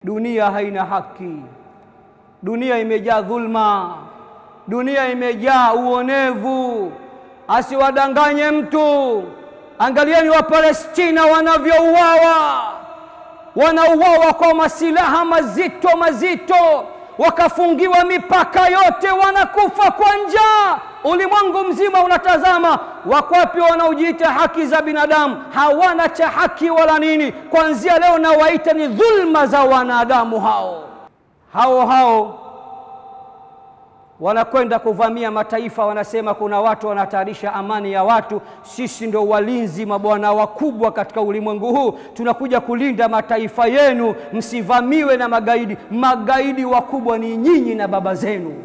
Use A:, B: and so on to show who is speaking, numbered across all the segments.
A: Dunia haina haki, dunia imejaa dhulma, dunia imejaa uonevu. Asiwadanganye mtu. Angalieni wa Palestina wanavyouawa, wanauawa kwa masilaha mazito mazito, wakafungiwa mipaka yote, wanakufa kwa njaa. Ulimwengu mzima unatazama. Wako wapi wanaojiita haki za binadamu? Hawana cha haki wala nini. Kuanzia leo nawaita ni dhulma za wanadamu hao. Hao hao wanakwenda kuvamia mataifa, wanasema kuna watu wanahatarisha amani ya watu. Sisi ndio walinzi mabwana wakubwa katika ulimwengu huu, tunakuja kulinda mataifa yenu, msivamiwe na magaidi. Magaidi wakubwa ni nyinyi na baba zenu.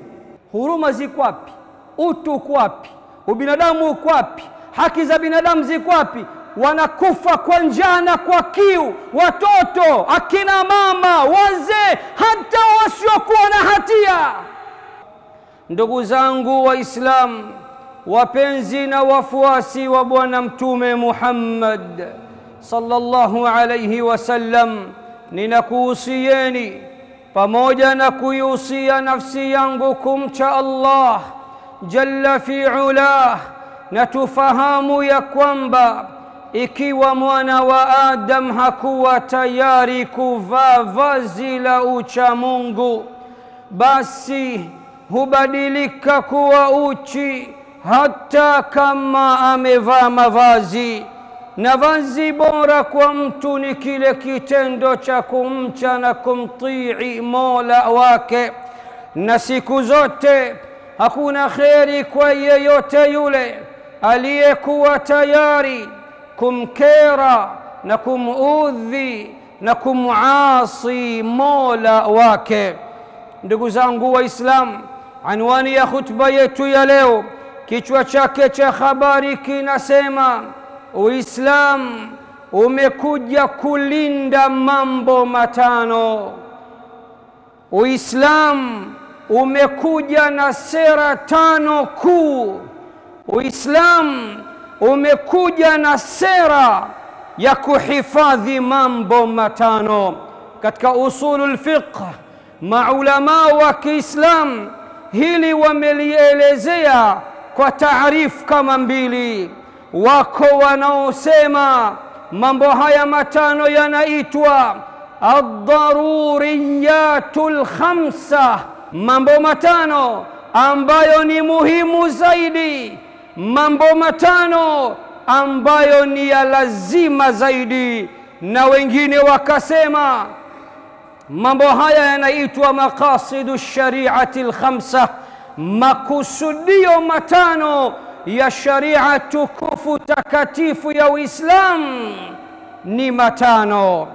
A: Huruma ziko wapi? Utu uko wapi? Ubinadamu uko wapi? Haki za binadamu ziko wapi? Wanakufa kwa njaa na kwa kiu, watoto, akina mama, wazee, hata wasiokuwa na hatia. Ndugu zangu Waislamu, wapenzi na wafuasi wa Bwana Mtume Muhammad sallallahu alayhi wasallam, ninakuhusieni pamoja na kuihusia nafsi yangu kumcha Allah jalla fi ulah, na tufahamu ya kwamba ikiwa mwana wa Adam hakuwa tayari kuvaa vazi la ucha Mungu, basi hubadilika kuwa uchi hata kama amevaa mavazi. Na vazi bora kwa mtu ni kile kitendo cha kumcha na kumtii Mola wake. Na siku zote hakuna kheri kwa yeyote yule aliyekuwa tayari kumkera na kumuudhi na kumuasi Mola wake. Ndugu zangu Waislamu, anwani ya khutba yetu ya leo, kichwa chake cha habari kinasema Uislamu umekuja kulinda mambo matano. Uislamu umekuja na sera tano kuu. Uislamu umekuja na sera ya kuhifadhi mambo matano. Katika usulul fiqh, maulama wa Kiislamu hili wamelielezea kwa taarifu kama mbili. Wako wanaosema mambo haya matano yanaitwa ad-daruriyatul khamsa, mambo matano ambayo ni muhimu zaidi, mambo matano ambayo ni ya lazima zaidi. Na wengine wakasema mambo haya yanaitwa maqasidu shari'ati al-khamsa, makusudio matano ya sharia tukufu takatifu ya Uislamu ni matano.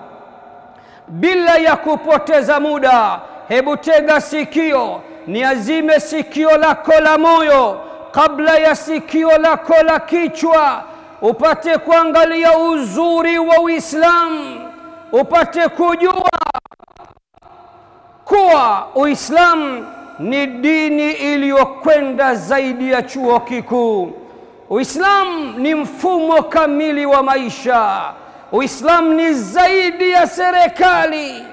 A: Bila ya kupoteza muda, hebu tega sikio, niazime sikio lako la moyo kabla ya sikio lako la kichwa, upate kuangalia uzuri wa Uislamu, upate kujua kuwa Uislamu ni dini iliyokwenda zaidi ya chuo kikuu. Uislamu ni mfumo kamili wa maisha. Uislamu ni zaidi ya serikali.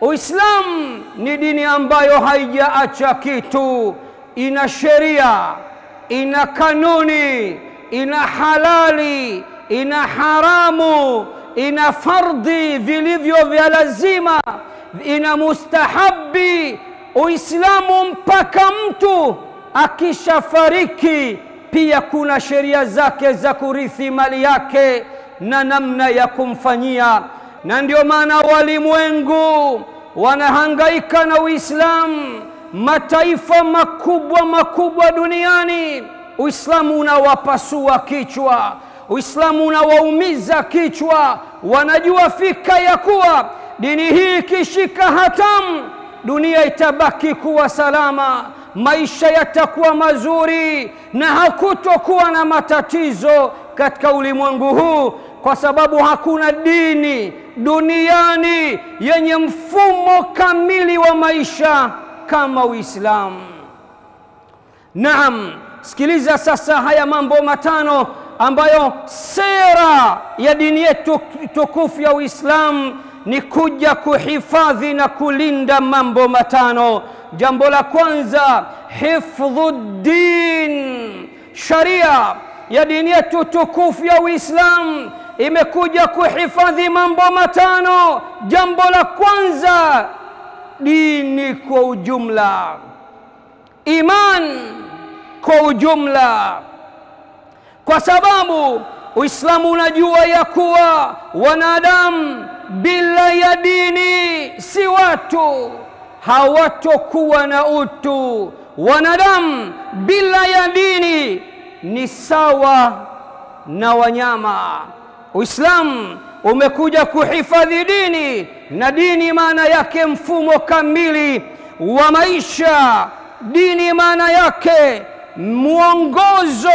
A: Uislamu ni dini ambayo haijaacha kitu. Ina sheria, ina kanuni, ina halali, ina haramu, ina fardhi vilivyo vya lazima, ina mustahabi. Uislamu mpaka mtu akishafariki pia kuna sheria zake za kurithi mali yake na namna ya kumfanyia. Na ndio maana walimwengu wanahangaika na Uislamu. Mataifa makubwa makubwa duniani, Uislamu unawapasua kichwa, Uislamu unawaumiza kichwa. Wanajua fika ya kuwa dini hii ikishika hatamu, dunia itabaki kuwa salama, maisha yatakuwa mazuri na hakutokuwa na matatizo katika ulimwengu huu, kwa sababu hakuna dini duniani yenye mfumo kamili wa maisha kama Uislamu. Naam, sikiliza sasa haya mambo matano ambayo sera ya dini yetu tukufu ya Uislamu ni kuja kuhifadhi na kulinda mambo matano. Jambo la kwanza, hifdhuddin, sharia ya dini yetu tukufu ya Uislamu imekuja kuhifadhi mambo matano. Jambo la kwanza, dini kwa ujumla, iman kwa ujumla, kwa sababu Uislamu unajua ya kuwa wanadamu bila ya dini si watu, hawatokuwa na utu. Wanadamu bila ya dini ni sawa na wanyama. Uislamu umekuja kuhifadhi dini, na dini maana yake mfumo kamili wa maisha. Dini maana yake mwongozo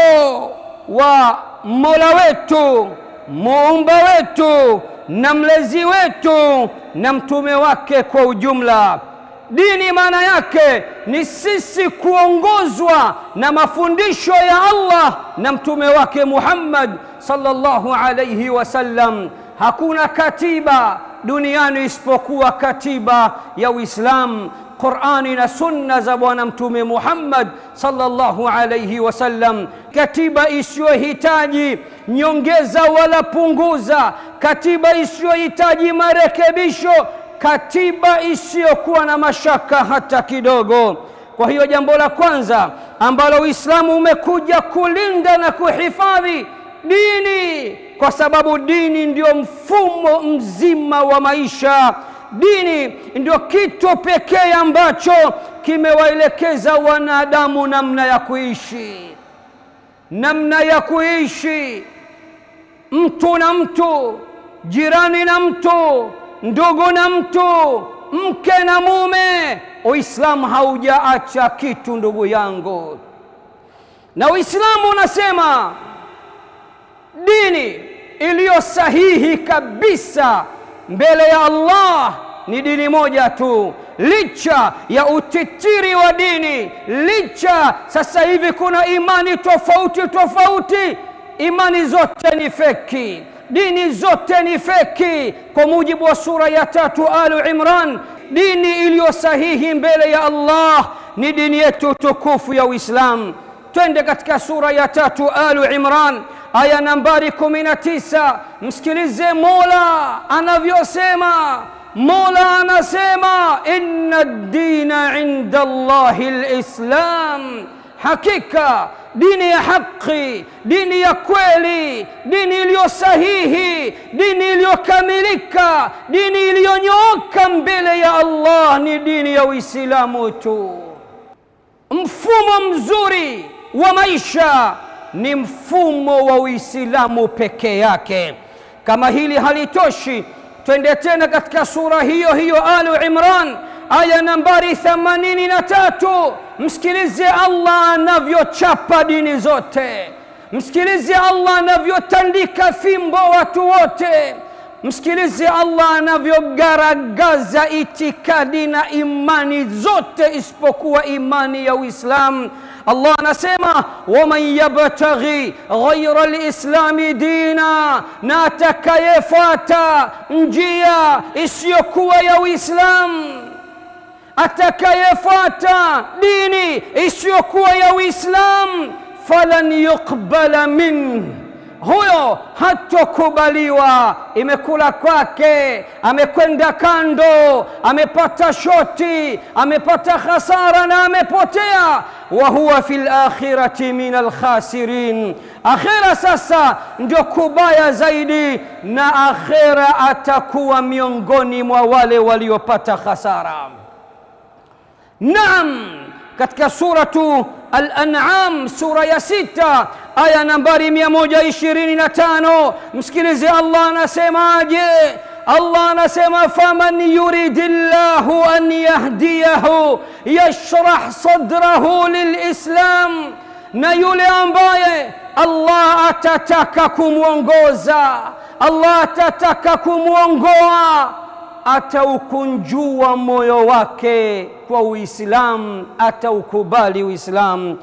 A: wa Mola wetu, muumba wetu na mlezi wetu na mtume wake kwa ujumla. Dini maana yake ni sisi kuongozwa na mafundisho ya Allah na mtume wake Muhammad sallallahu alayhi wasallam. Hakuna katiba duniani isipokuwa katiba ya Uislamu, Qur'ani na sunna za Bwana Mtume Muhammad sallallahu alayhi wasallam. Katiba isiyohitaji nyongeza wala punguza, katiba isiyohitaji marekebisho, katiba isiyokuwa na mashaka hata kidogo. Kwa hiyo jambo la kwanza ambalo Uislamu umekuja kulinda na kuhifadhi dini, kwa sababu dini ndio mfumo mzima wa maisha. Dini ndio kitu pekee ambacho kimewaelekeza wanadamu namna ya kuishi, namna ya kuishi mtu na mtu, jirani na mtu, ndugu na mtu, mke na mume. Uislamu haujaacha kitu, ndugu yangu. Na Uislamu unasema dini iliyo sahihi kabisa mbele ya Allah ni dini moja tu. Licha ya utitiri wa dini, licha sasa hivi kuna imani tofauti tofauti, imani zote ni feki, dini zote ni feki. Kwa mujibu wa sura ya 3 Alu Imran, dini iliyo sahihi mbele ya Allah ni dini yetu tukufu ya Uislamu. Twende katika sura ya 3 Alu Imran aya nambari 19, msikilize Mola anavyosema. Mola anasema, inna ad-dina inda Allahi al-Islam, hakika dini ya haki, dini ya kweli, dini iliyo sahihi, dini iliyokamilika, dini iliyonyooka mbele ya Allah ni dini ya Uislamu tu. Mfumo mzuri wa maisha ni mfumo wa Uislamu peke yake. Kama hili halitoshi, twende tena katika sura hiyo hiyo Alu Imran aya nambari 83. Msikilize Allah anavyochapa dini zote, msikilize Allah anavyotandika fimbo watu wote, msikilize Allah anavyogaragaza itikadi na imani zote isipokuwa imani ya Uislamu. Allah anasema, waman yabtaghi ghayra al-islami dina, na atakayefuata njia isiyokuwa ya Uislamu, atakayefuata dini isiyokuwa ya Uislamu, falan yuqbala minhu, huyo hatokubaliwa. Imekula kwake, amekwenda kando, amepata shoti, amepata hasara na amepotea. Wa huwa fil akhirati min alkhasirin, akhira sasa ndio kubaya zaidi, na akhira atakuwa miongoni mwa wale waliopata hasara. Naam, katika suratu Al-An'am sura ya 6 aya nambari 125, msikilize Allah anasemaje. Allah anasema, faman yuridillahu an yahdiyahu yashrah sadrahu lilislam, na yule ambaye Allah atataka kumwongoza, Allah atataka kumwongoa, ataukunjua moyo wake kwa Uislamu, ataukubali Uislamu.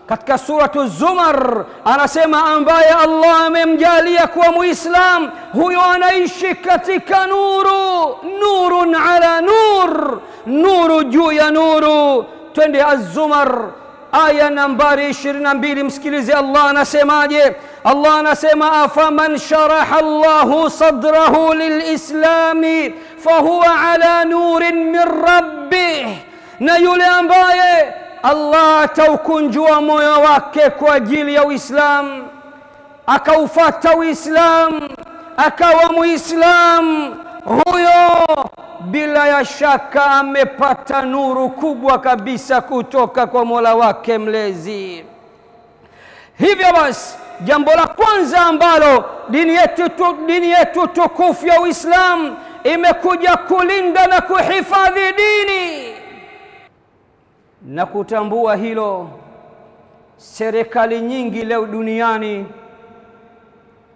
A: Katika suratu Zumar anasema ambaye Allah amemjalia kuwa Muislam, huyo anaishi katika nuru, nurun ala nur, nuru juu ya nuru. Twende Az-Zumar aya nambari 22, msikilize Allah anasemaje. Allah anasema afaman sharaha Allahu sadrahu lilislami fahuwa ala nurin min rabbih, na yule ambaye Allah ataukunjua moyo wake kwa ajili ya Uislamu, akaufata Uislamu, akawa Muislamu, huyo bila ya shaka amepata nuru kubwa kabisa kutoka kwa Mola wake mlezi. Hivyo basi, jambo la kwanza ambalo dini yetu tukufu ya Uislamu imekuja kulinda na kuhifadhi dini na kutambua hilo, serikali nyingi leo duniani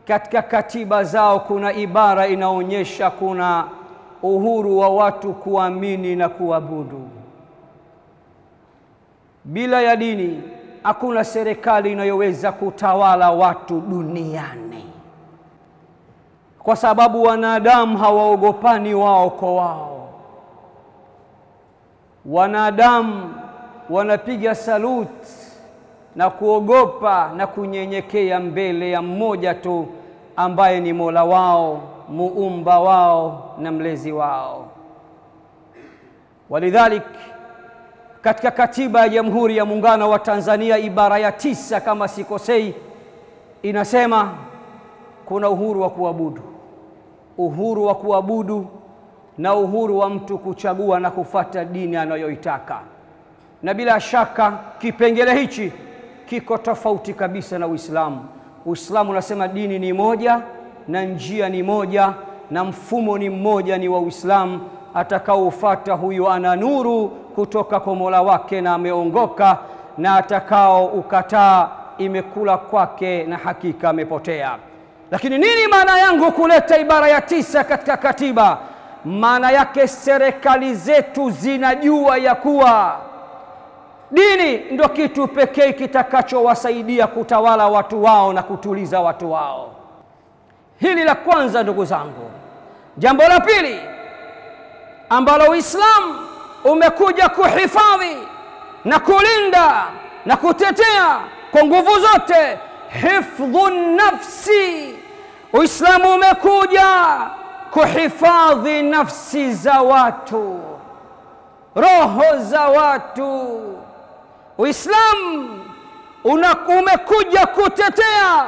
A: katika katiba zao kuna ibara inaonyesha kuna uhuru wa watu kuamini na kuabudu. Bila ya dini hakuna serikali inayoweza kutawala watu duniani, kwa sababu wanadamu hawaogopani wao kwa wao. Wanadamu wanapiga salut na kuogopa na kunyenyekea mbele ya mmoja tu ambaye ni Mola wao, muumba wao na mlezi wao. Walidhalik, katika katiba ya Jamhuri ya Muungano wa Tanzania ibara ya 9 kama sikosei, inasema kuna uhuru wa kuabudu, uhuru wa kuabudu na uhuru wa mtu kuchagua na kufata dini anayoitaka. Na bila shaka kipengele hichi kiko tofauti kabisa na Uislamu. Uislamu unasema dini ni moja na njia ni moja na mfumo ni mmoja, ni wa Uislamu. Atakaofuata huyo ana nuru kutoka kwa Mola wake na ameongoka, na atakao ukataa imekula kwake na hakika amepotea. Lakini nini maana yangu kuleta ibara ya 9 katika katiba? Maana yake serikali zetu zinajua ya kuwa dini ndio kitu pekee kitakachowasaidia kutawala watu wao na kutuliza watu wao. Hili la kwanza, ndugu zangu. Jambo la pili ambalo Uislamu umekuja kuhifadhi na kulinda na kutetea kwa nguvu zote, hifdhun nafsi. Uislamu umekuja kuhifadhi nafsi za watu, roho za watu. Uislamu umekuja kutetea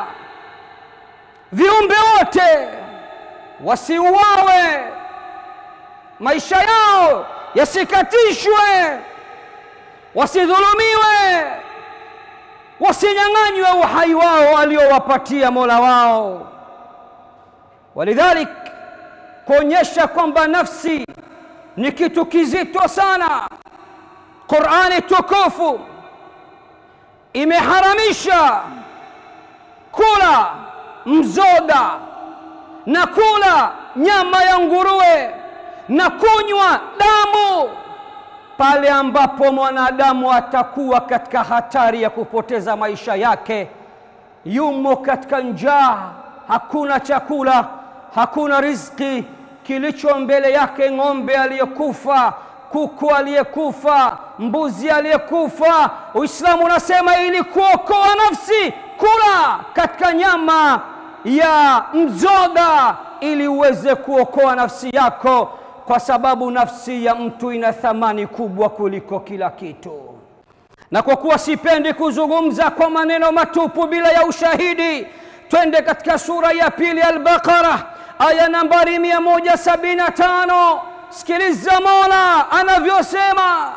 A: viumbe wote wasiuawe, maisha yao yasikatishwe, wasidhulumiwe, wasinyang'anywe uhai wao aliowapatia Mola wao. Walidhalik, kuonyesha kwamba nafsi ni kitu kizito sana, Qur'ani tukufu imeharamisha kula mzoga na kula nyama ya nguruwe na kunywa damu pale ambapo mwanadamu atakuwa katika hatari ya kupoteza maisha yake, yumo katika njaa, hakuna chakula, hakuna riziki, kilicho mbele yake ng'ombe aliyekufa, kuku aliyekufa, mbuzi aliyekufa. Uislamu unasema ili kuokoa nafsi, kula katika nyama ya mzoga ili uweze kuokoa nafsi yako, kwa sababu nafsi ya mtu ina thamani kubwa kuliko kila kitu. Na kwa kuwa sipendi kuzungumza kwa maneno matupu bila ya ushahidi, twende katika sura ya pili Al-Baqara aya nambari 175. Sikiliza Mola anavyosema.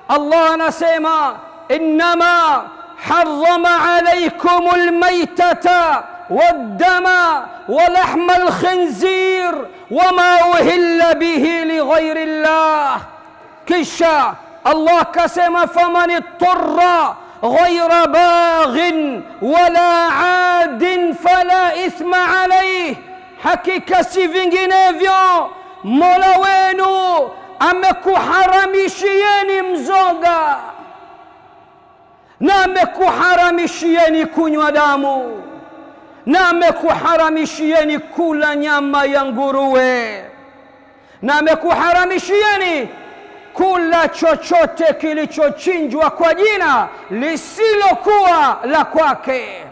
A: Allah anasema innama harrama alaykumul maytata waddama walahma alkhinzir wama uhilla bihi lighairi llah. Kisha Allah kasema faman ittara ghayra baghin wala adin fala ithma alayh, hakika si vinginevyo Mola wenu amekuharamishieni mzoga na amekuharamishieni kunywa damu, na amekuharamishieni kula nyama ya nguruwe, na amekuharamishieni kula chochote kilichochinjwa kwa jina lisilokuwa la kwake.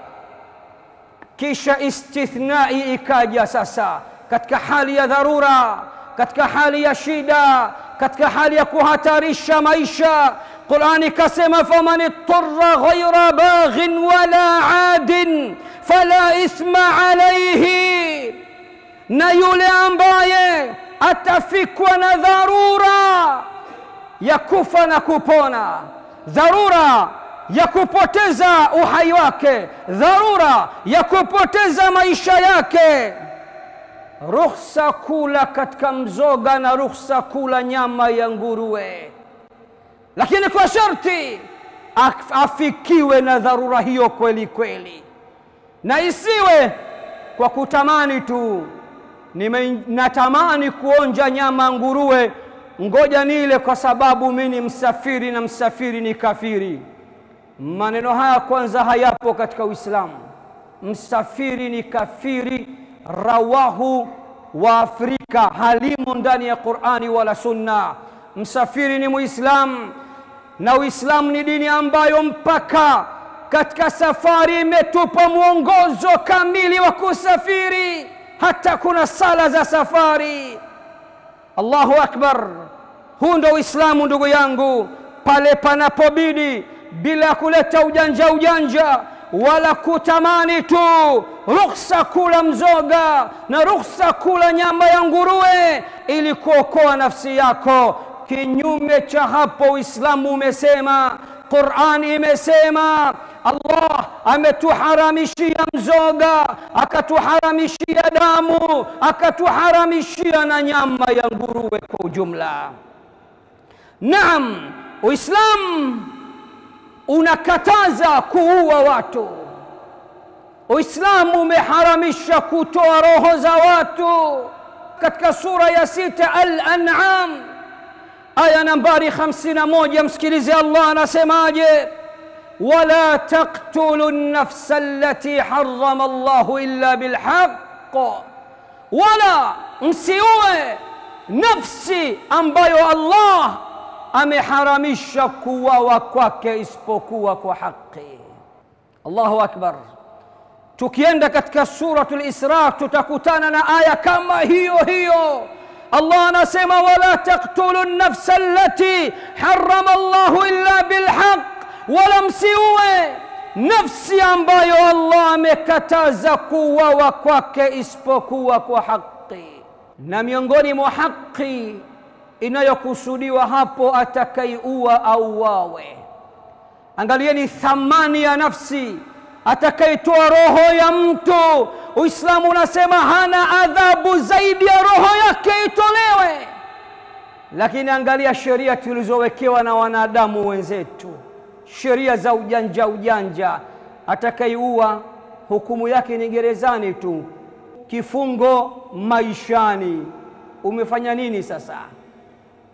A: Kisha istithnai ikaja sasa katika hali ya dharura, katika hali ya shida, katika hali ya kuhatarisha maisha. Qur'ani ikasema faman ittara ghayra baghin wala adin fala ithma alayhi, na yule ambaye atafikwa na dharura ya kufa na kupona, dharura ya kupoteza uhai wake, dharura ya kupoteza maisha yake, ruhusa kula katika mzoga na ruhusa kula nyama ya nguruwe, lakini kwa sharti afikiwe na dharura hiyo kweli kweli, na isiwe kwa kutamani tu. Natamani kuonja nyama nguruwe, ngoja nile kwa sababu mimi ni msafiri na msafiri ni kafiri. Maneno haya kwanza hayapo katika Uislamu. Msafiri ni kafiri, rawahu wa Afrika, halimo ndani ya Qur'ani wala Sunna. Msafiri ni Muislamu, na Uislamu ni dini ambayo mpaka katika safari imetupa mwongozo kamili wa kusafiri, hata kuna sala za safari. Allahu Akbar! Huu ndio Uislamu ndugu yangu, pale panapobidi, bila kuleta ujanja ujanja wala kutamani tu. Ruhusa kula mzoga na ruhusa kula nyama ya nguruwe ili kuokoa nafsi yako. Kinyume cha hapo, Uislamu umesema, Qur'an imesema, Allah ametuharamishia mzoga, akatuharamishia damu, akatuharamishia na nyama ya nguruwe kwa ujumla. Naam, Uislamu unakataza kuua watu. Uislamu umeharamisha kutoa roho za watu. Katika sura ya 6 Al-An'am aya nambari 51, msikilize Allah anasemaje: wala taqtulu an-nafsa allati harrama Allahu illa bilhaq, wala msiue nafsi ambayo Allah ameharamisha kuuawa kwake isipokuwa kwa haki. Allahu Akbar. Tukienda katika suratul Isra tutakutana na aya kama hiyo hiyo. Allah anasema wala taqtulu an-nafsa allati harrama Allahu illa bilhaq, wala msiue nafsi ambayo Allah amekataza kuuawa kwake isipokuwa kwa haki. Na miongoni mwa haki inayokusudiwa hapo, atakaiua au wawe. Angalieni thamani ya nafsi, atakayetoa roho ya mtu. Uislamu unasema hana adhabu zaidi ya roho yake itolewe. Lakini angalia sheria tulizowekewa na wanadamu wenzetu, sheria za ujanja ujanja. Atakaiua hukumu yake ni gerezani tu, kifungo maishani. Umefanya nini sasa?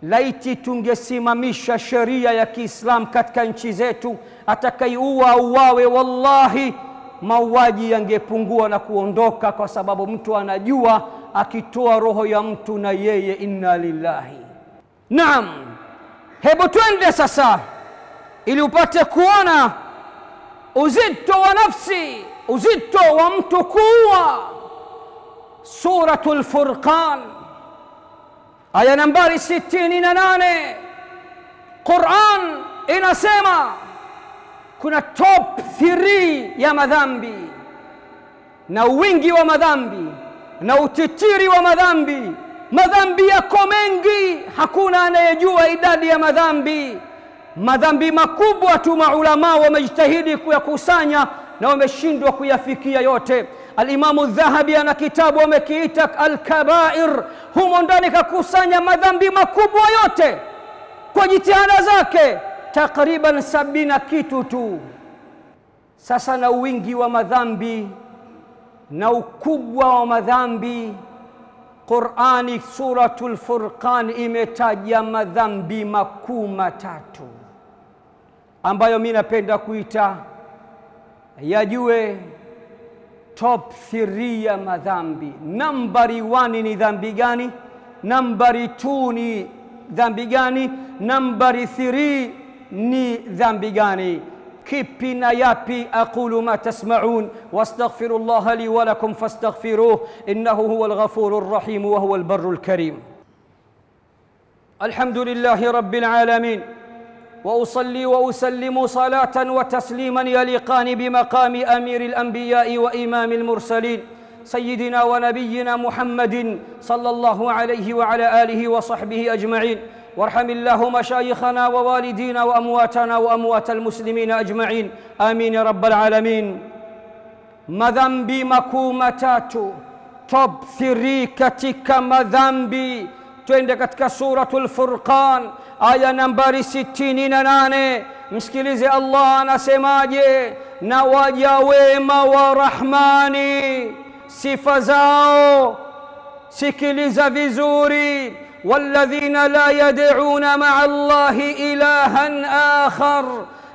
A: Laiti tungesimamisha sheria ya Kiislamu katika nchi zetu, atakaiua auawe, wallahi mauaji yangepungua na kuondoka, kwa sababu mtu anajua akitoa roho ya mtu na yeye inna lillahi. Naam, hebu twende sasa ili upate kuona uzito wa nafsi, uzito wa mtu kuua. Suratul Furqan aya nambari 68, Qur'an inasema kuna top 3 ya madhambi, na wingi wa madhambi na utitiri wa madhambi. Madhambi yako mengi, hakuna anayejua idadi ya madhambi. Madhambi makubwa tu maulama wamejitahidi kuyakusanya na wameshindwa kuyafikia yote. Al-Imamu Dhahabi ana kitabu amekiita Al-Kabair, humo ndani kakusanya madhambi makubwa yote kwa jitihada zake, takriban 70 kitu tu. Sasa na wingi wa madhambi na ukubwa wa madhambi, Qur'ani Suratul Furqan imetaja madhambi makuu matatu. ambayo mimi napenda kuita yajue top 3 ya madhambi. Nambari 1 ni dhambi gani? Nambari 2 ni dhambi gani? Nambari 3 ni dhambi gani? Kipi na yapi? Aqulu ma tasma'un wastaghfirullaha li wa lakum fastaghfiruh innahu huwal ghafurur rahim wa huwal barrul karim. Alhamdulillahi rabbil alamin وأصلي وأسلم صلاة وتسليما يليقان بمقام أمير الأنبياء وإمام المرسلين سيدنا ونبينا محمد صلى الله عليه وعلى آله وصحبه أجمعين، وارحم الله مشايخنا ووالدينا وأمواتنا وأموات المسلمين أجمعين، آمين يا رب العالمين. Madhambi makuu matatu, top 3 katika madhambi. Twende katika Suratul Furqan aya nambari 68. Msikilize Allah anasemaje: na waja wema wa Rahmani sifa zao, sikiliza vizuri, walladhina la yad'una ma'a Allahi ilahan akhar,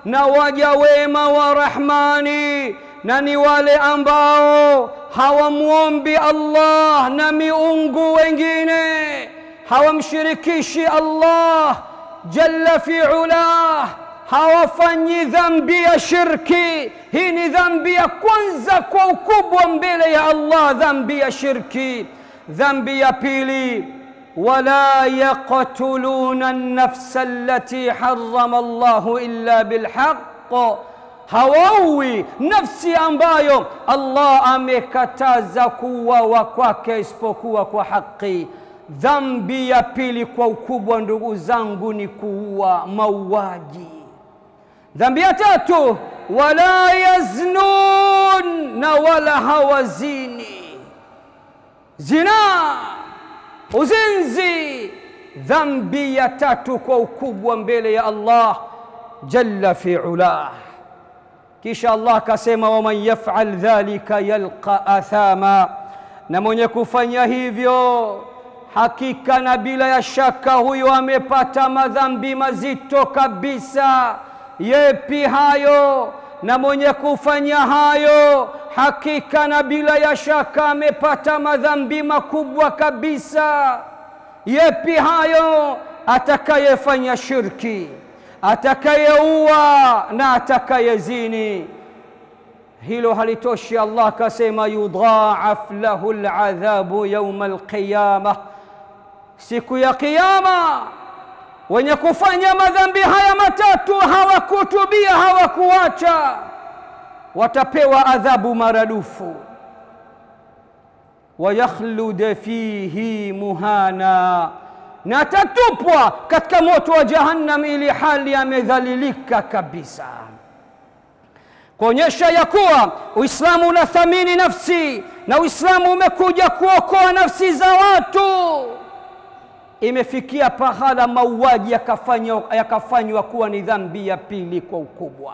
A: na waja wema wa Rahmani na ni wale ambao hawamuombi Allah na miungu wengine, hawamshirikishi Allah jalla fi ulah, hawafanyi dhambi ya shirki. Hii ni dhambi ya kwanza kwa ukubwa mbele ya Allah, dhambi ya shirki. Dhambi ya pili, wala yaqtuluna an-nafsa allati harrama Allahu illa bilhaq, hawaui nafsi ambayo Allah amekataza kuuawa kwake isipokuwa kwa haki. Dhambi ya pili kwa ukubwa ndugu zangu ni kuua, mauaji. Dhambi ya tatu, wala yaznun, na wala hawazini, zina, uzinzi. Dhambi ya tatu kwa ukubwa mbele ya Allah jalla fi ulah. Kisha Allah akasema, waman yaf'al dhalika yalqa athama, na mwenye kufanya hivyo hakika na bila ya shaka huyo amepata madhambi mazito kabisa. Yepi hayo? Na mwenye kufanya hayo hakika na bila ya shaka amepata madhambi makubwa kabisa. Yepi hayo? Atakayefanya shirki, atakayeua na atakayezini. Hilo halitoshi, Allah akasema yudhaaf lahu aladhabu yawma alqiyamah, siku ya kiyama wenye kufanya madhambi haya matatu hawakutubia, hawakuacha, watapewa adhabu maradufu. Wayakhlud fihi muhana, na tatupwa katika moto wa jahannam ili hali amedhalilika kabisa. Kuonyesha ya kuwa Uislamu unathamini nafsi na Uislamu umekuja kuokoa nafsi za watu. Imefikia pahala mauaji yakafanywa kuwa ni dhambi ya pili kwa ukubwa.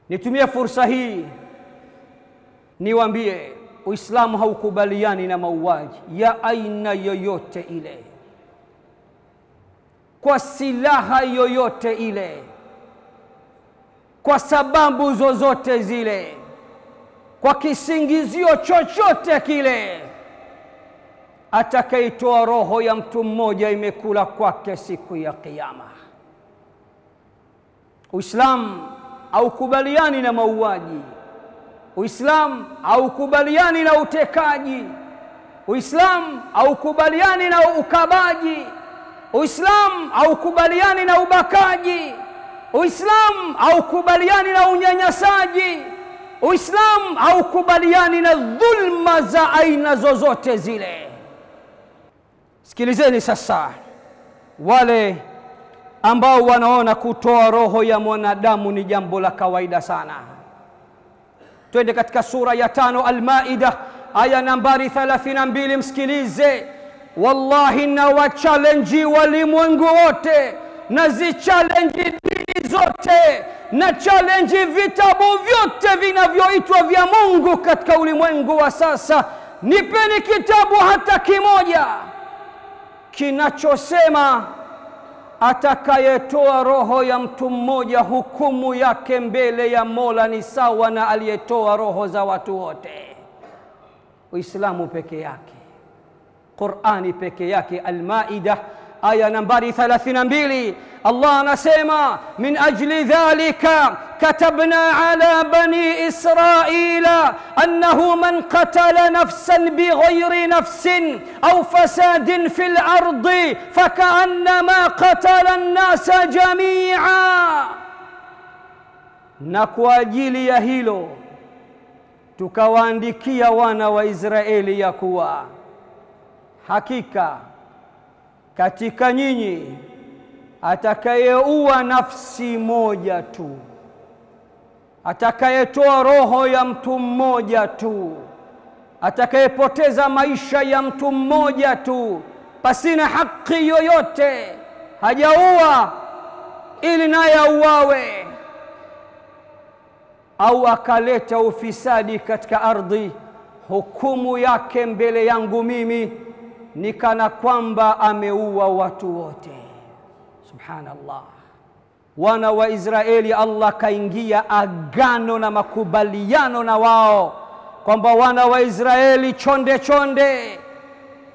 A: Nitumie fursa hii niwaambie, Uislamu haukubaliani na mauaji ya aina yoyote ile, kwa silaha yoyote ile, kwa sababu zozote zile, kwa kisingizio chochote kile. Atakayetoa roho ya mtu mmoja imekula kwake siku ya kiyama. Uislamu haukubaliani na mauaji. Uislamu haukubaliani na utekaji. Uislamu haukubaliani na ukabaji. Uislamu haukubaliani na ubakaji. Uislamu haukubaliani na unyanyasaji. Uislamu haukubaliani na dhulma za aina zozote zile. Sikilizeni sasa wale ambao wanaona kutoa roho ya mwanadamu ni jambo la kawaida sana. Twende katika sura ya 5 Al-Maida aya nambari 32, msikilize. Wallahi na wa challenge walimwengu wote, na zi challenge dini zote, na challenge vitabu vyote vinavyoitwa vya Mungu katika ulimwengu wa sasa. Nipeni kitabu hata kimoja kinachosema atakayetoa roho ya mtu mmoja hukumu yake mbele ya Mola ni sawa na aliyetoa roho za watu wote. Uislamu peke yake, Qur'ani peke yake. Al-Maida aya nambari 32, Allah anasema min ajli dhalika katabna ala bani Israila annahu man qatala nafsan bighayri nafsin au fasadin fil ardi fakaannama qatala an-nasa jami'a. Na kwa ajili ya hilo tukawaandikia wana wa Israeli ya kuwa hakika katika nyinyi atakayeua nafsi moja tu, atakayetoa roho ya mtu mmoja tu, atakayepoteza maisha ya mtu mmoja tu pasina haki yoyote, hajaua ili naye auawe, au akaleta ufisadi katika ardhi, hukumu yake mbele yangu mimi ni kana kwamba ameua watu wote. Subhanallah. Wana wa Israeli, Allah kaingia agano na makubaliano na wao kwamba wana wa Israeli, chonde chonde,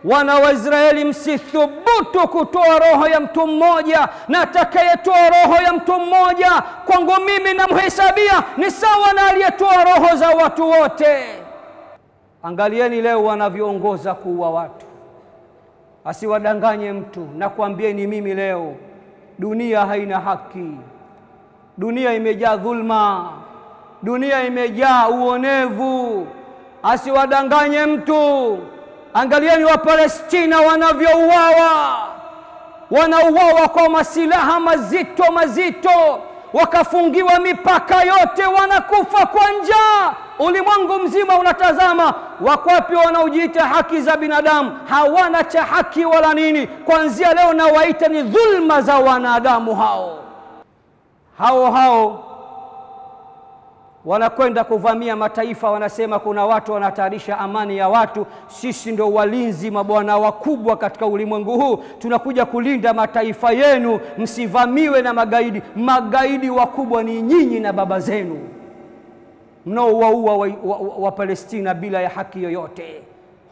A: wana wa Israeli, msithubutu kutoa roho ya mtu mmoja, na atakayetoa roho ya mtu mmoja kwangu mimi namhesabia ni sawa na aliyetoa roho za watu wote. Angalieni leo wanavyoongoza kuua watu. Asiwadanganye mtu, na kuambieni mimi leo, dunia haina haki, dunia imejaa dhulma, dunia imejaa uonevu. Asiwadanganye mtu. Angalieni wa Palestina wanavyouawa, wanauawa kwa masilaha mazito mazito, wakafungiwa mipaka yote, wanakufa kwa njaa. Ulimwengu mzima unatazama. Wako wapi wanaojiita haki za binadamu? Hawana cha haki wala nini. Kuanzia leo na waita ni dhulma za wanadamu hao. Hao hao wanakwenda kuvamia mataifa, wanasema kuna watu wanahatarisha amani ya watu, sisi ndo walinzi mabwana wakubwa katika ulimwengu huu, tunakuja kulinda mataifa yenu, msivamiwe na magaidi. Magaidi wakubwa ni nyinyi na baba zenu mnaowaua wa Palestina bila ya haki yoyote.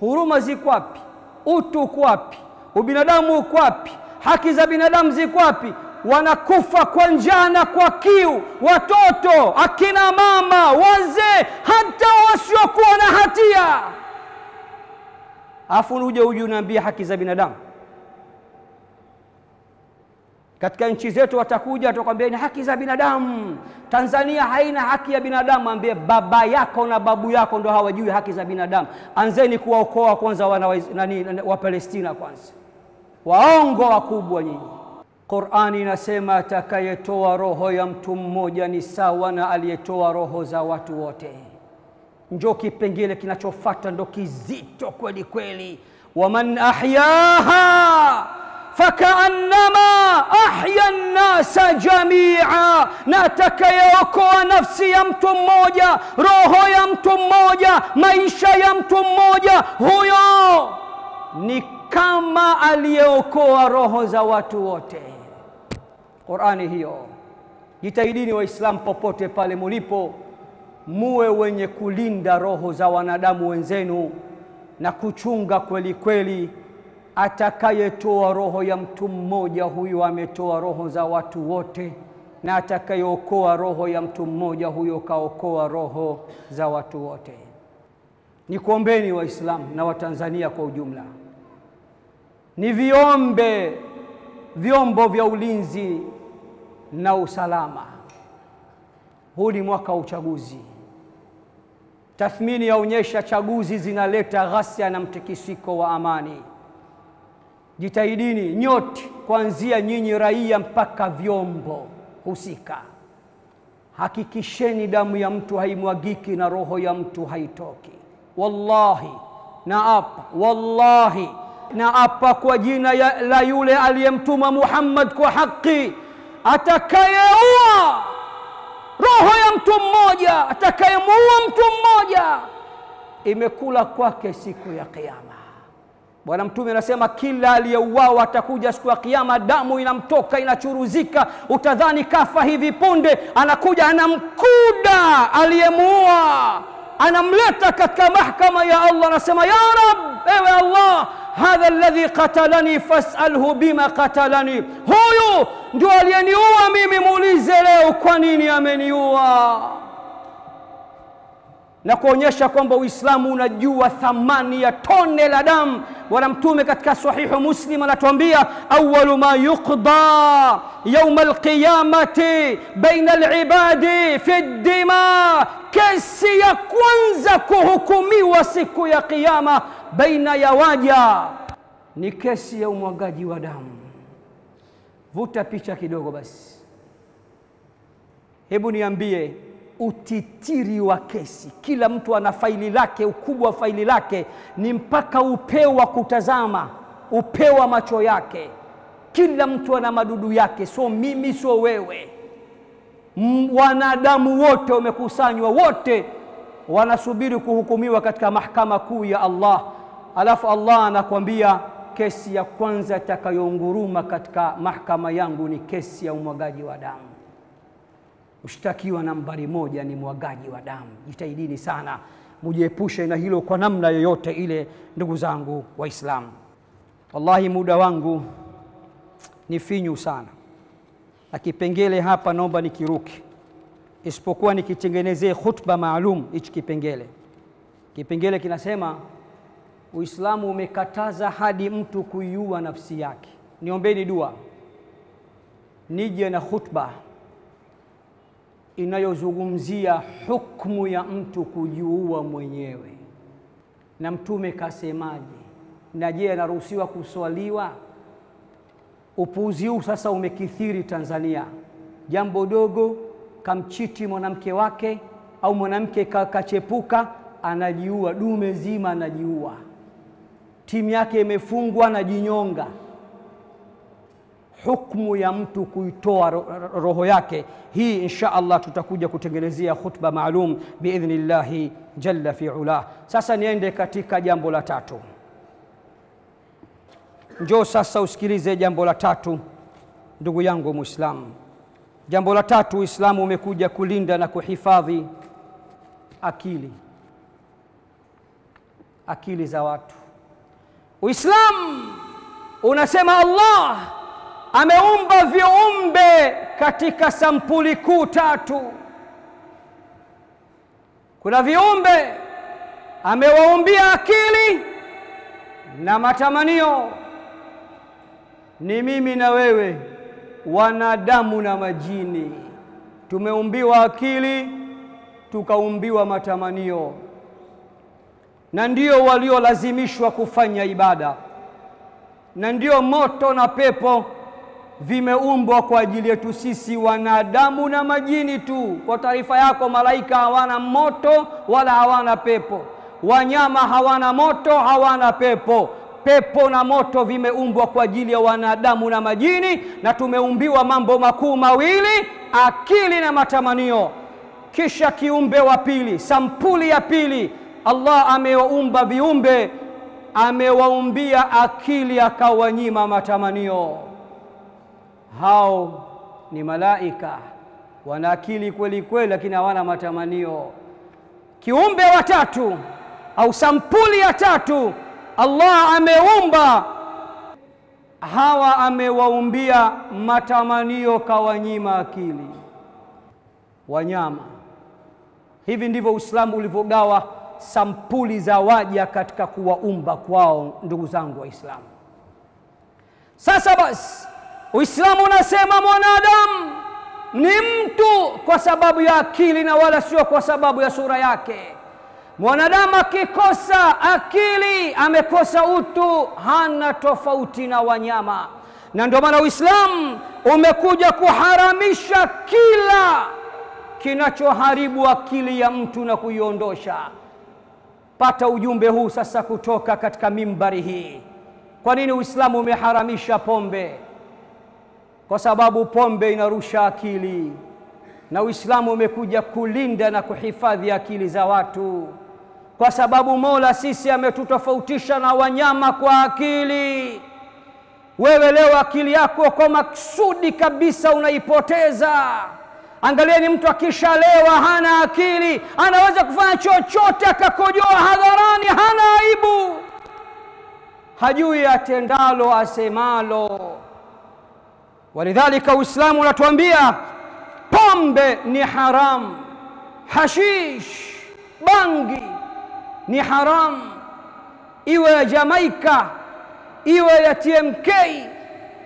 A: Huruma ziko wapi? Utu uko wapi? Ubinadamu uko wapi? Haki za binadamu ziko wapi? Wanakufa kwa njaa na kwa kiu, watoto, akina mama, wazee, hata wasiokuwa na hatia. Afu uje uniambie haki za binadamu? Katika nchi zetu watakuja watakwambia ni haki za binadamu, Tanzania haina haki ya binadamu. Ambie baba yako na babu yako ndo hawajui haki za binadamu. Anzeni kuwaokoa kwanza wa Palestina kwanza. Waongo wakubwa nyinyi. Qur'ani inasema atakayetoa roho ya mtu mmoja ni sawa na aliyetoa roho za watu wote. Njoo kipengele kinachofuata ndo kizito kweli kweli. Waman ahyaha fakaannama ahya an-nasa jami'a, na atakayeokoa nafsi ya mtu mmoja, roho ya mtu mmoja, maisha ya mtu mmoja, huyo ni kama aliyeokoa roho za watu wote. Qur'ani hiyo. Jitahidini Waislamu popote pale mulipo, muwe wenye kulinda roho za wanadamu wenzenu na kuchunga kweli kweli. Atakayetoa roho ya mtu mmoja huyo ametoa roho za watu wote, na atakayeokoa roho ya mtu mmoja huyo kaokoa roho za watu wote. Nikuombeni Waislamu na Watanzania kwa ujumla, ni viombe vyombo vya ulinzi na usalama. Huu ni mwaka wa uchaguzi. Tathmini yaonyesha chaguzi zinaleta ghasia na mtikisiko wa amani. Jitahidini nyote, kuanzia nyinyi raia mpaka vyombo husika, hakikisheni damu ya mtu haimwagiki na roho ya mtu haitoki. Wallahi naapa, wallahi naapa kwa jina la yule aliyemtuma Muhammad kwa haki, atakayeua roho ya mtu mmoja, atakayemuua mtu mmoja, imekula kwake siku ya Kiyama. Bwana Mtume anasema kila aliyeuawa atakuja siku ya Kiyama, damu inamtoka inachuruzika, utadhani kafa hivi punde. Anakuja anamkuda aliyemuua, anamleta katika mahakama ya Allah, anasema ya Rab, ewe Allah, hadha alladhi qatalani fas'alhu bima qatalani, huyu ndio aliyeniua mimi, muulize leo kwa nini ameniua. Na kuonyesha kwamba Uislamu unajua thamani ya tone la damu. Bwana Mtume katika Sahihu Muslim anatuambia awwalu ma yuqda yawm alqiyamati baina alibadi fi dima, kesi ya kwanza kuhukumiwa siku ya Kiyama baina ya waja ni kesi ya umwagaji wa damu. Vuta picha kidogo basi, hebu niambie utitiri wa kesi. Kila mtu ana faili lake, ukubwa wa faili lake ni mpaka upeo wa kutazama, upeo wa macho yake. Kila mtu ana madudu yake, so mimi so wewe. Wanadamu wote wamekusanywa, wote wanasubiri kuhukumiwa katika mahakama kuu ya Allah. Alafu Allah anakuambia kesi ya kwanza itakayonguruma katika mahakama yangu ni kesi ya umwagaji wa damu. Mshtakiwa nambari 1 ni mwagaji wa damu. Jitahidini sana mujiepushe na hilo kwa namna yoyote ile, ndugu zangu Waislamu. Wallahi muda wangu ni finyu sana, na kipengele hapa naomba nikiruke, isipokuwa nikitengenezee khutba maalum hichi kipengele. Kipengele kinasema Uislamu umekataza hadi mtu kuiua nafsi yake. Niombeni dua nije na khutba inayozungumzia hukumu ya mtu kujiua mwenyewe, na Mtume kasemaje, na je anaruhusiwa kuswaliwa? Upuuzi huu sasa umekithiri Tanzania. Jambo dogo, kamchiti mwanamke wake au mwanamke kachepuka, anajiua, dume zima anajiua, timu yake imefungwa, anajinyonga. Hukumu ya mtu kuitoa roho yake hii, insha Allah tutakuja kutengenezea khutba maalum biidhnillahi jalla fi ula. Sasa niende katika jambo la tatu. Njoo sasa usikilize jambo la tatu, ndugu yangu Muislamu. Jambo la tatu, Uislamu umekuja kulinda na kuhifadhi akili, akili za watu. Uislamu unasema Allah ameumba viumbe katika sampuli kuu tatu. Kuna viumbe amewaumbia akili na matamanio, ni mimi na wewe, wanadamu na majini. Tumeumbiwa akili, tukaumbiwa matamanio, na ndio waliolazimishwa kufanya ibada, na ndio moto na pepo vimeumbwa kwa ajili yetu sisi wanadamu na majini tu. Kwa taarifa yako, malaika hawana moto wala hawana pepo, wanyama hawana moto hawana pepo. Pepo na moto vimeumbwa kwa ajili ya wanadamu na majini, na tumeumbiwa mambo makuu mawili, akili na matamanio. Kisha kiumbe wa pili, sampuli ya pili, Allah amewaumba viumbe, amewaumbia akili akawanyima matamanio. Hao ni malaika, wana akili kweli kweli, lakini hawana matamanio. Kiumbe wa tatu au sampuli ya tatu, Allah ameumba hawa, amewaumbia matamanio kawanyima akili, wanyama. Hivi ndivyo Uislamu ulivyogawa sampuli za waja katika kuwaumba kwao, ndugu zangu Waislamu. Sasa basi, Uislamu unasema mwanadamu ni mtu kwa sababu ya akili na wala sio kwa sababu ya sura yake. Mwanadamu akikosa akili amekosa utu, hana tofauti na wanyama. Na ndio maana Uislamu umekuja kuharamisha kila kinachoharibu akili ya mtu na kuiondosha. Pata ujumbe huu sasa kutoka katika mimbari hii. Kwa nini Uislamu umeharamisha pombe? Kwa sababu pombe inarusha akili, na Uislamu umekuja kulinda na kuhifadhi akili za watu. Kwa sababu Mola sisi ametutofautisha na wanyama kwa akili. Wewe leo akili yako kwa maksudi kabisa unaipoteza. Angalieni mtu akishalewa hana akili, anaweza kufanya chochote, akakojoa hadharani, hana aibu, hajui atendalo asemalo. Walidhalika Uislamu unatuambia pombe ni haram, hashish, bangi ni haram, iwe ya Jamaika, iwe ya TMK,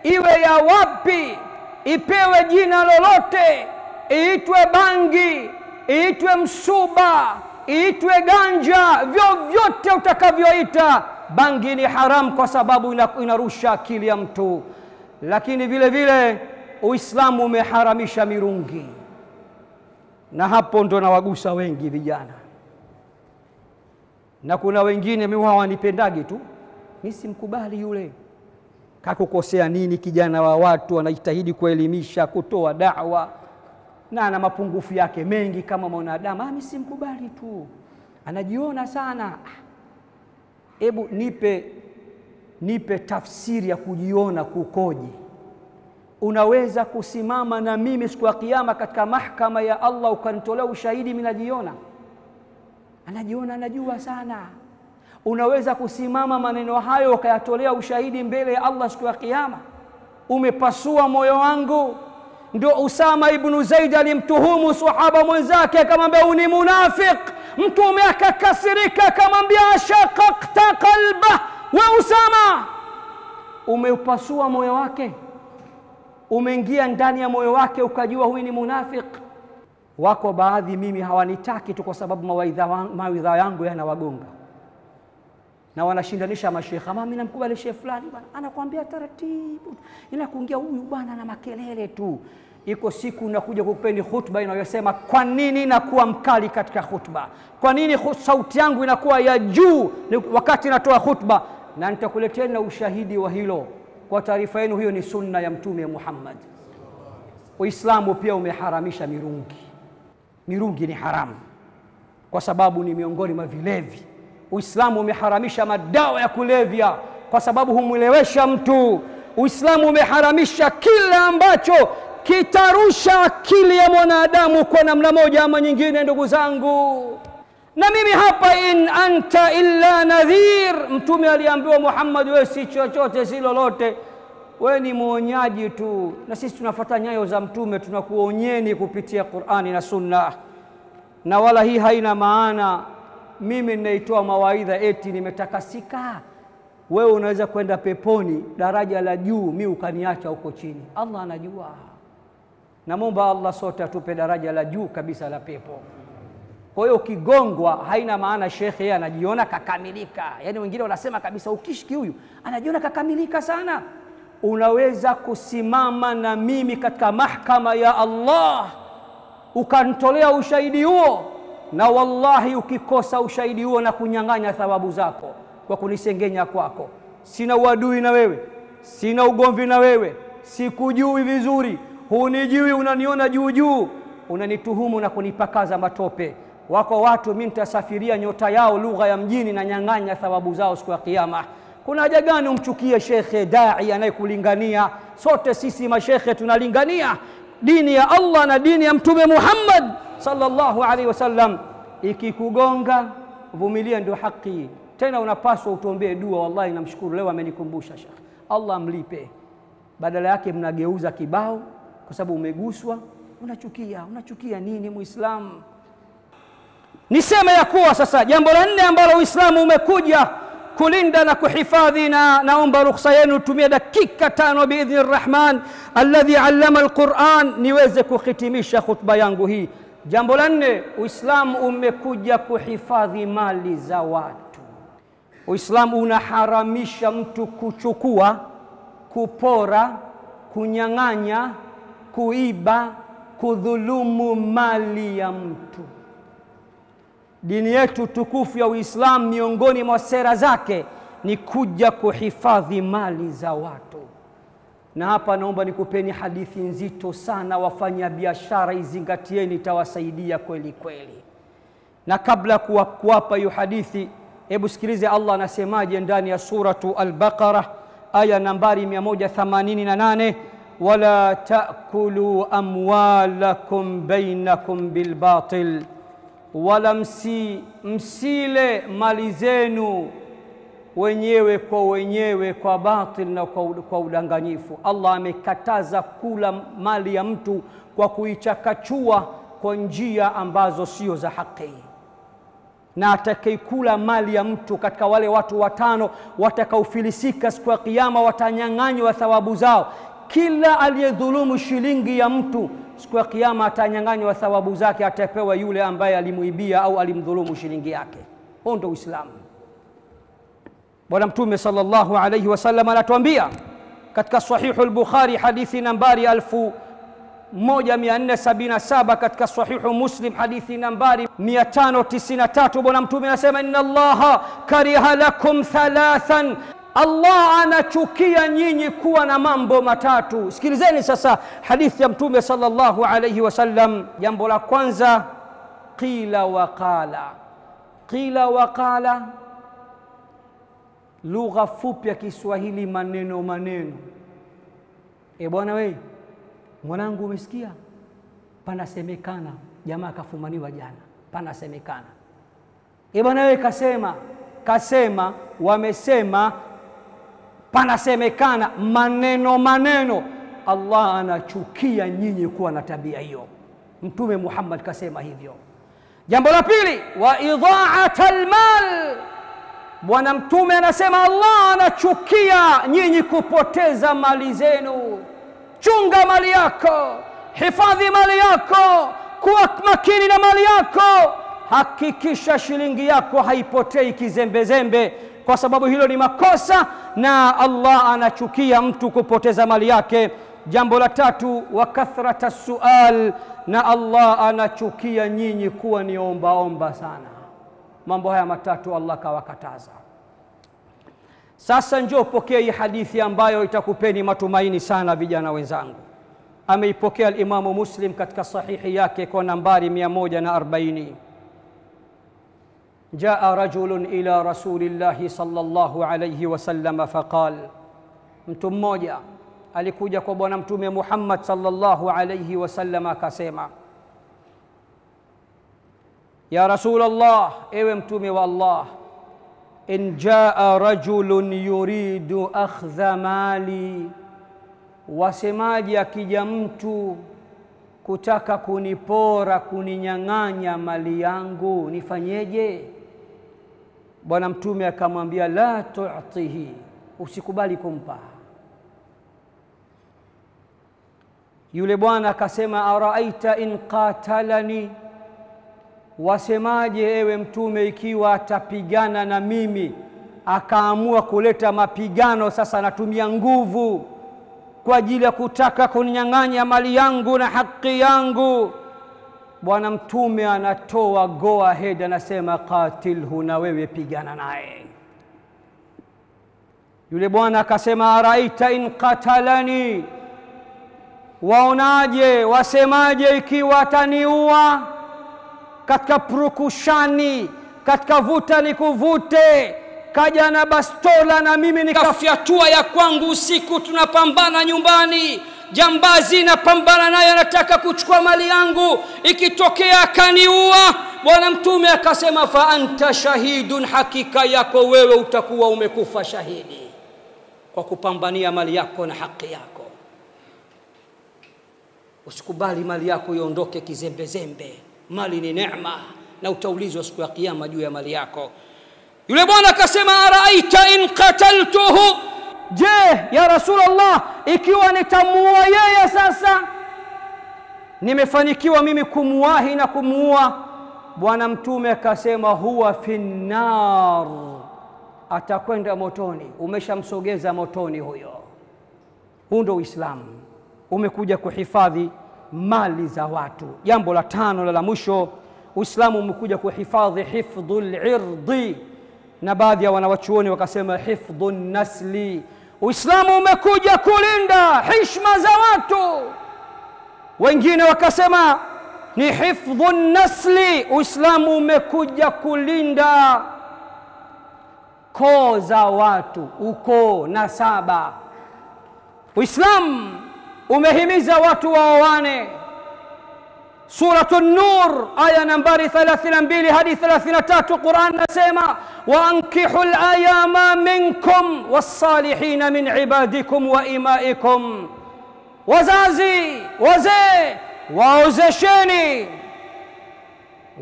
A: iwe ya wapi, ipewe jina lolote, iitwe bangi, iitwe msuba, iitwe ganja, vyovyote utakavyoita, bangi ni haram kwa sababu inarusha akili ya mtu. Lakini vile vile Uislamu umeharamisha mirungi, na hapo ndo nawagusa wengi vijana. Na kuna wengine mimi hawanipendagi tu, mimi simkubali yule. Kakukosea nini kijana wa watu? Anajitahidi kuelimisha, kutoa da'wa, na ana mapungufu yake mengi kama mwanadamu. Mimi simkubali tu, anajiona sana. Ebu nipe tafsiri ya kujiona kukoje. Unaweza kusimama na mimi siku ya kiyama katika mahakama ya Allah ukanitolea ushahidi mimi najiona? Anajiona, anajua sana. Unaweza kusimama maneno hayo ukayatolea ushahidi mbele ya Allah siku ya kiyama? Umepasua moyo wangu. Ndio Usama ibn Zaid alimtuhumu sahaba mwenzake akamwambia ni munafik. Mtume akakasirika akamwambia shaqaqta qalba wa Usama, umeupasua moyo wake, umeingia ndani ya moyo wake ukajua huyu ni munafik. Wako baadhi mimi hawanitaki tu kwa sababu mawaidha yangu yanawagonga, na wanashindanisha mashekha. Mimi namkubali shehe fulani bwana, anakuambia taratibu, ila kuingia huyu bwana na makelele tu. Iko siku nakuja kukupeni khutba inayosema kwa nini nakuwa mkali katika khutba, kwa nini sauti yangu inakuwa ya juu wakati natoa khutba, na nitakuletea na ushahidi wa hilo. Kwa taarifa yenu, hiyo ni sunna ya Mtume Muhammad. Uislamu pia umeharamisha mirungi. Mirungi ni haramu kwa sababu ni miongoni mwa vilevi. Uislamu umeharamisha madawa ya kulevya kwa sababu humwelewesha mtu. Uislamu umeharamisha kila ambacho kitarusha akili ya mwanadamu kwa namna moja ama nyingine. Ndugu zangu, na mimi hapa, in anta illa nadhir. Mtume aliambiwa Muhammad, wewe si chochote si lolote, wewe ni mwonyaji tu. Na sisi tunafuata nyayo za Mtume, tunakuonyeni kupitia Qur'ani na Sunna. Na wala hii haina maana mimi ninaitoa mawaidha eti nimetakasika. Wewe unaweza kwenda peponi daraja la juu, mimi ukaniacha huko chini. Allah anajua. Namuomba Allah sote atupe daraja la juu kabisa la pepo. Kwa hiyo ukigongwa haina maana shekhe yeye anajiona kakamilika. Yaani wengine wanasema kabisa ukishiki huyu anajiona kakamilika sana. Unaweza kusimama na mimi katika mahakama ya Allah ukanitolea ushahidi huo, na wallahi ukikosa ushahidi huo na kunyang'anya thawabu zako kwa kunisengenya kwako. Sina uadui na wewe, sina ugomvi na wewe, sikujui vizuri, hunijui, unaniona juu juu, unanituhumu na kunipakaza matope. Wako watu mimi nitasafiria nyota yao lugha ya mjini na nyang'anya thawabu zao siku ya kiyama. Kuna haja gani umchukie shekhe dai anayekulingania? Sote sisi mashekhe tunalingania dini ya Allah na dini ya Mtume Muhammad sallallahu alaihi wasallam. Ikikugonga vumilia, ndio haki. Tena unapaswa utuombee dua. Wallahi namshukuru leo amenikumbusha shekhe, Allah amlipe. Badala yake mnageuza kibao kwa sababu umeguswa, unachukia. Unachukia nini Muislamu? Niseme ya kuwa sasa jambo la nne ambalo Uislamu umekuja kulinda na kuhifadhi, na naomba ruhusa yenu tumie dakika 5 biidhni rrahman alladhi allama alquran niweze kuhitimisha khutba yangu hii. Jambo la nne, Uislamu umekuja kuhifadhi mali za watu. Uislamu unaharamisha mtu kuchukua, kupora, kunyang'anya, kuiba, kudhulumu mali ya mtu. Dini yetu tukufu ya Uislamu miongoni mwa sera zake ni kuja kuhifadhi mali za watu. Na hapa naomba nikupeni hadithi nzito sana, wafanya biashara izingatieni, itawasaidia kweli kweli. Na kabla kuwapa hiyo hadithi, hebu sikilize Allah anasemaje ndani ya suratu Al-Baqara aya nambari 188, wala taakulu amwalakum bainakum bilbatil, wala msile mali zenu wenyewe kwa wenyewe kwa batil na kwa udanganyifu. Allah amekataza kula mali ya mtu kwa kuichakachua kwa njia ambazo sio za haki. Na atakayekula mali ya mtu katika wale watu watano watakaofilisika siku ya Kiyama, watanyang'anywa thawabu zao. Kila aliyedhulumu shilingi ya mtu siku ya Kiyama atanyang'anywa thawabu zake, atapewa yule ambaye alimuibia au alimdhulumu shilingi yake. Huo ndio Uislamu. Bwana Mtume sallallahu alayhi wasallam anatuambia katika Sahihu al-Bukhari hadithi nambari 1477, katika Sahihu Muslim hadithi nambari 593, Bwana Mtume anasema inna Allaha kariha lakum thalathan, Allah anachukia nyinyi kuwa na mambo matatu. Sikilizeni sasa hadithi ya Mtume sallallahu alayhi wasallam. Jambo la kwanza, qila wa qala. Qila wa qala, lugha fupi ya Kiswahili, maneno maneno. E bwana we, mwanangu, umesikia? Panasemekana jamaa kafumaniwa jana, panasemekana. E bwana we, kasema, kasema, wamesema, panasemekana, maneno maneno. Allah anachukia nyinyi kuwa na tabia hiyo. Mtume Muhammad kasema hivyo. Jambo la pili, wa idha'atal mal. Bwana Mtume anasema Allah anachukia nyinyi kupoteza mali zenu. Chunga mali yako, hifadhi mali yako, kuwa makini na mali yako, hakikisha shilingi yako haipotei kizembezembe, kwa sababu hilo ni makosa na Allah anachukia mtu kupoteza mali yake. Jambo la tatu, wa kathrata sual, na Allah anachukia nyinyi kuwa ni omba omba sana. Mambo haya matatu Allah kawakataza. Sasa njoo pokea hii hadithi ambayo itakupeni matumaini sana vijana wenzangu. Ameipokea al-Imamu Muslim katika sahihi yake kwa nambari 140. Jaa rajulun ila rasulillahi sallallahu alayhi wasallam faqal, mtu mmoja alikuja kwa Bwana Mtume Muhammad sallallahu alayhi wasallam akasema, ya Rasulallah, ewe Mtume wa Allah, in jaa rajulun yuridu akhdha mali, wasemaje akija mtu kutaka kunipora, kuninyang'anya mali yangu, nifanyeje? Bwana Mtume akamwambia la tu'tihi, usikubali kumpa. Yule bwana akasema araaita in qatalani, wasemaje ewe Mtume ikiwa atapigana na mimi, akaamua kuleta mapigano, sasa anatumia nguvu kwa ajili ya kutaka kuninyang'anya mali yangu na haki yangu. Bwana Mtume anatoa go ahead, anasema qatilhu, na wewe pigana naye. Yule bwana akasema araita in qatalani, waonaje, wasemaje ikiwa ataniua? Katika purukushani, katika vuta nikuvute, kaja na bastola na mimi nikafyatua ya kwangu usiku, tunapambana nyumbani, jambazi napambana naye, anataka kuchukua mali yangu, ikitokea akaniua. Bwana Mtume akasema fa anta shahidun, hakika yako wewe utakuwa umekufa shahidi kwa kupambania mali yako na haki yako. Usikubali mali yako iondoke kizembezembe. Mali ni neema na utaulizwa siku ya Kiyama juu ya mali yako. Yule bwana akasema araita in qataltuhu, je ya Rasulullah, ikiwa nitamuua yeye sasa, nimefanikiwa mimi kumuwahi na kumuua? Bwana Mtume akasema huwa finnar, atakwenda motoni. Umeshamsogeza motoni huyo. Huu ndio Uislamu, umekuja kuhifadhi mali za watu. Jambo la tano la mwisho, Uislamu umekuja kuhifadhi hifdhul irdi, na baadhi ya wanawachuoni wakasema hifdhun nasli. Uislamu umekuja kulinda heshima za watu. Wengine wakasema ni hifdhu nasli. Uislamu umekuja kulinda koo za watu, ukoo, nasaba. Uislamu umehimiza watu waoane. Suratu An-Nur aya nambari 32 hadi 33, Qur'an nasema wa ankihul ayama minkum was-salihina min ibadikum wa imaikum. Wazazi, wazee, waozesheni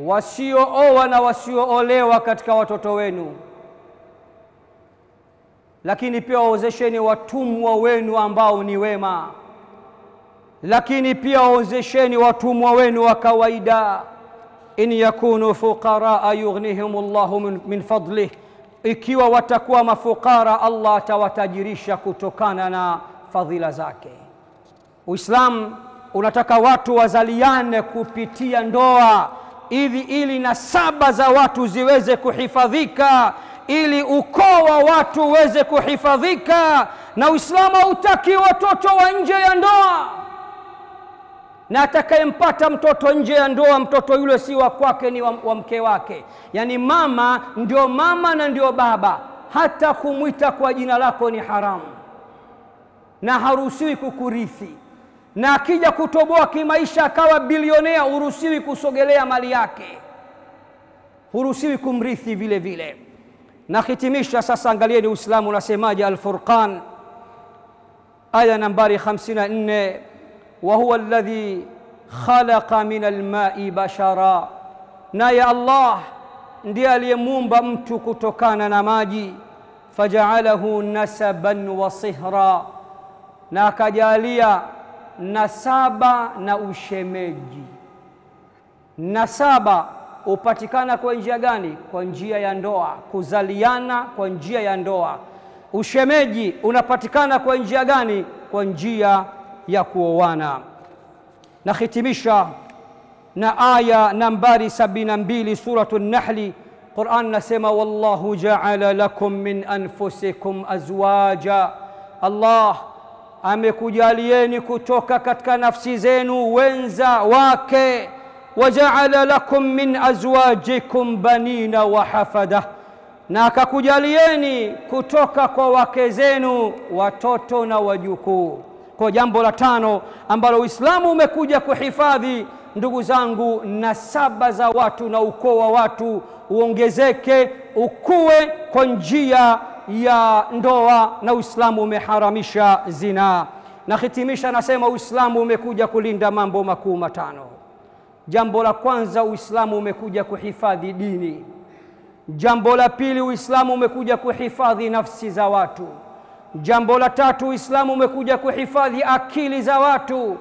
A: wasiooa na wasioolewa katika watoto wenu, lakini pia waozesheni watumwa wenu ambao ni wema, lakini pia waozesheni watumwa wenu wa kawaida. In yakunu fuqaraa yughnihimullahu min fadlih, ikiwa watakuwa mafukara Allah atawatajirisha kutokana na fadhila zake. Uislamu unataka watu wazaliane kupitia ndoa, ili nasaba za watu ziweze kuhifadhika, ili ukoo wa watu uweze kuhifadhika. Na Uislamu hautaki watoto wa nje ya ndoa, na atakayempata mtoto nje ya ndoa, mtoto yule si wa kwake, ni wa mke wake. Yani mama ndio mama na ndio baba, hata kumwita kwa jina lako ni haramu na haruhusiwi kukurithi. Na akija kutoboa kimaisha akawa bilionea, huruhusiwi kusogelea mali yake, huruhusiwi kumrithi vile vile. Na hitimisha sasa, angalieni Uislamu unasemaje. Al-Furqan aya nambari 54, wa huwa alladhi khalaqa min al-ma'i bashara, naye Allah ndiye aliyemuumba mtu kutokana na maji, faja'alahu nasaban wa sihra, na akajalia nasaba na ushemeji. Nasaba upatikana kwa njia gani? Kwa njia ya ndoa, kuzaliana kwa njia ya ndoa. Ushemeji unapatikana kwa njia gani? Kwa njia ya kuoana. Nahitimisha na aya nambari 72 suratu An-Nahli. Qur'an nasema wallahu ja'ala lakum min anfusikum azwaja, Allah amekujalieni kutoka katika nafsi zenu wenza wake. Waja'ala lakum min azwajikum banina wa hafada, na akakujalieni kutoka kwa wake zenu watoto na wajukuu. Kwa jambo la tano ambalo Uislamu umekuja kuhifadhi, ndugu zangu, nasaba za watu na ukoo wa watu uongezeke, ukue kwa njia ya ndoa, na Uislamu umeharamisha zina. Na hitimisha nasema Uislamu umekuja kulinda mambo makuu matano. Jambo la kwanza, Uislamu umekuja kuhifadhi dini. Jambo la pili, Uislamu umekuja kuhifadhi nafsi za watu. Jambo la tatu, Uislamu umekuja kuhifadhi akili za watu.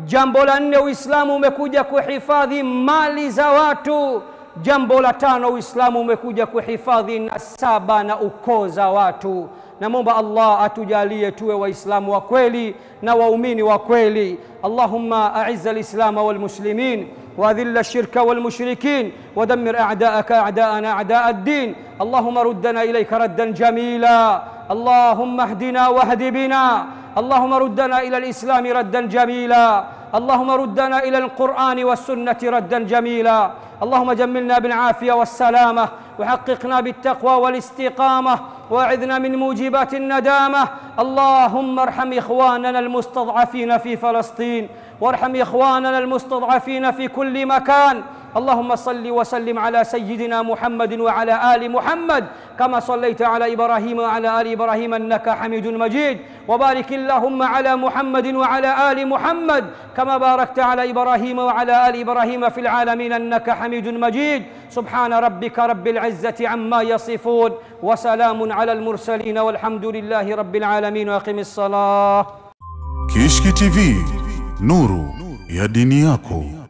A: Jambo la nne, Uislamu umekuja kuhifadhi mali za watu. Jambo la tano, Uislamu umekuja kuhifadhi nasaba na ukoo za watu. Namwomba Allah atujalie tuwe Waislamu wa kweli na waumini wa kweli. Allahumma a'izz al-Islam wal muslimin وأذل الشرك والمشركين ودمر أعداءك أعداءنا أعداء الدين. اللهم ردنا إليك ردا جميلا، اللهم اهدنا واهد بنا، اللهم ردنا إلى الإسلام ردا جميلا، اللهم ردنا إلى القرآن والسنة ردا جميلا. اللهم جملنا بالعافية والسلامة، وحققنا بالتقوى والاستقامة، واعذنا من موجبات الندامة. اللهم ارحم إخواننا المستضعفين في فلسطين، وارحم إخواننا المستضعفين في كل مكان. اللهم صل وسلم على سيدنا محمد وعلى آل محمد كما صليت على إبراهيم وعلى آل إبراهيم إنك حميد مجيد، وبارك اللهم على محمد وعلى آل محمد كما باركت على إبراهيم وعلى آل إبراهيم في العالمين إنك حميد مجيد. سبحان ربك رب العزة عما يصفون، وسلام على المرسلين، والحمد لله رب العالمين، وأقم الصلاة.
B: Kishki TV, nuru ya dini yako.